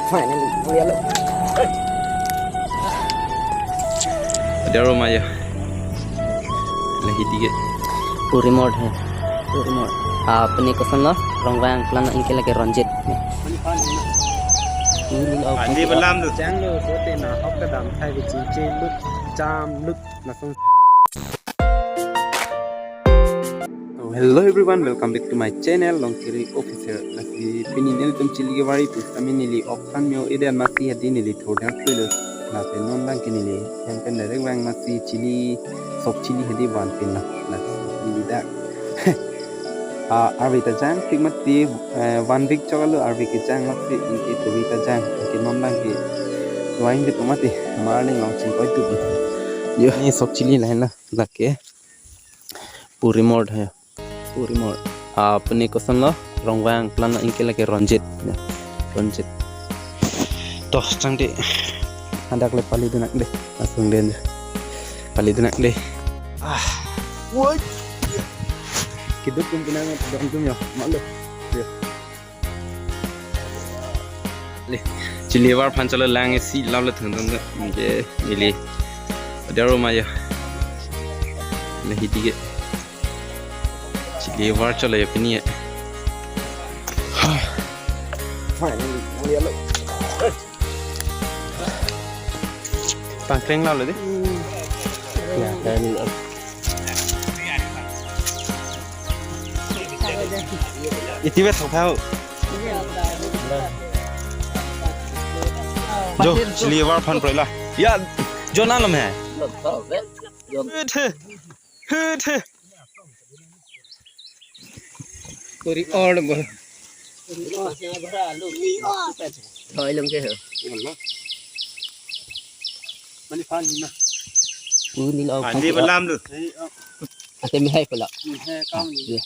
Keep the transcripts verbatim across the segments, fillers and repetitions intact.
Finally, yellow. Adaro maya. Lahei dige. Puri Mord hai. Puri Mord. Apni koson lo? Rongvang, plan lo, anke lake Ranjit. Adi belam tu. Janglo, kote nahok kedam thai, chingche lut, jam lut, langsung. So, hello everyone, welcome back to my channel, Longkiri Official. Lasi pini nelitum chili kevar-i pu sitame neli ok aphan me-o-edet amatsi hadi neli thurdet pulo. Lapen non abangke neli hem pen direct vang amatsi chili, sok chili hadi vanpinlo. Lasi neli dak. Ah, arve ta jangpik mati, eh, one week chok alo arve kejang amatsi, anke arve ta jang, anke non abangke vang dei pu mati, marling along chingkoi tu. Yo, neli sok chili lahenlo, lake. Puri Mord hai. Puri Mord. Apni koson lo? Rongvang, plan lo, anke lake Ranjit. Ya, Ranjit. Toh, chang dei. Hadak le pali dunak dei. Langsung den. Pali dunak dei. Ah. Woi. Keduk kum pinang dong tum yo. Malu. Yo. Le, chili kevar aphan chalo lang isi lap le thang thang de. Neli. Adaro maya. Lahei dige. Chili kevar chalo ya pini ya. Finally, yellow. Pangkleng lalo dei. Ya, kami. Iti vet thok thau. Jo, chili kevar aphan proi la. Ya, jo na lam hai. Hut he. Hut he. Puri Mord bo. Thoi lum ke ho. Mani phan na. Uni lo. Adi belam tu. Ate me hai pala. Ni hai kau ni. Ya.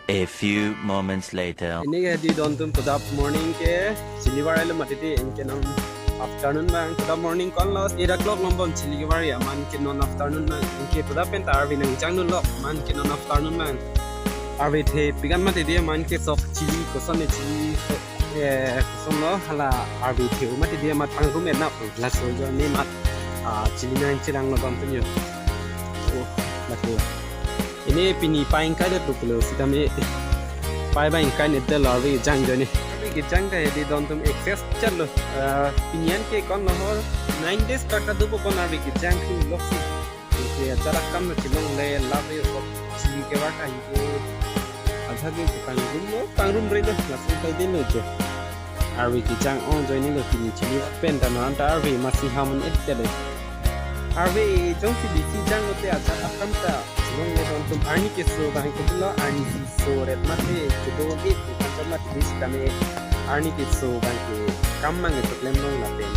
A few moments later. Pini ke hadi don tum, good morning ke. Chili kevar alo mati dei, anke non afternoon abang. Good morning kon lo, eight o'clock longbom chili kevar-i amat, anke non afternoon abang. Anke good pen ta arve nang jangdunlo amat, anke non afternoon abang. Arve thepik an mati dei amat, anke sok chili, koson ne chili, eh, koson lo, hala arve the-o mati dei amat, pangrum-et nang. Laso ajoine amat, ah, chili nangchelanglo don tum yo. Oh, laso. Pini pini pai ingkaidet pulo sitame pai abang ingkaidet lo arve kejang ajoine. Arve kejang ta hadi don tum excess chalo. Ah, pini anke kon lo ho, nine days bak ta dopo kon arve kejang thu loksi. Anke ajat akam ta chelongle, lave sok chili kevar ta anke. Ajat ke pangrumlo, pangrumre lo, langsung kai delo jo. Arve kejang ong ajoine lo, pini chili pen ta non ta arve masi ham un-et dei. Arve jongsi bisi jang lote ajat akam ta chelongle don tum, arni keso abang ke lo, arni si so ret mati, kedo-i, kedo mati sitame arni keso abang ke kam mang ke klem long lapen.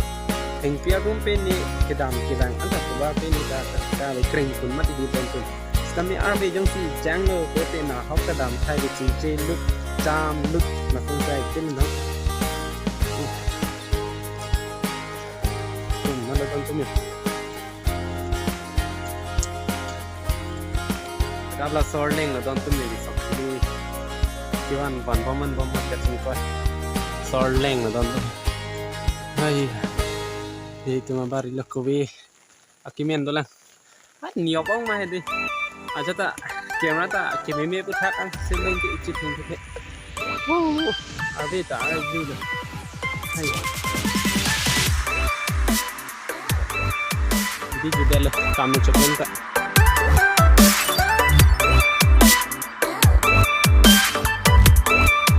Thengpi arum pen ne kedam kelang anta koba pen ne ta ta le kreng kun mati dei don tum. Sitame arve jongsi janglo kote nahok kedam thai dei, chingche lut, jam lut, langsung kai tin no. Tum, mana don tum ya. Kapla sorleng lo don tum ni sok ni. Kivan van boman boman kachingkoi. Sorleng lo don tum. Hai. Itum abari lo kobe. Akimen dolang. Hai, niok ong ma hedi. Aja ta camera ta kememe puthak ang, seleng ke ichit hing ke. Oh, arve ta arve lo. Hai. Di judel kam chokon ta.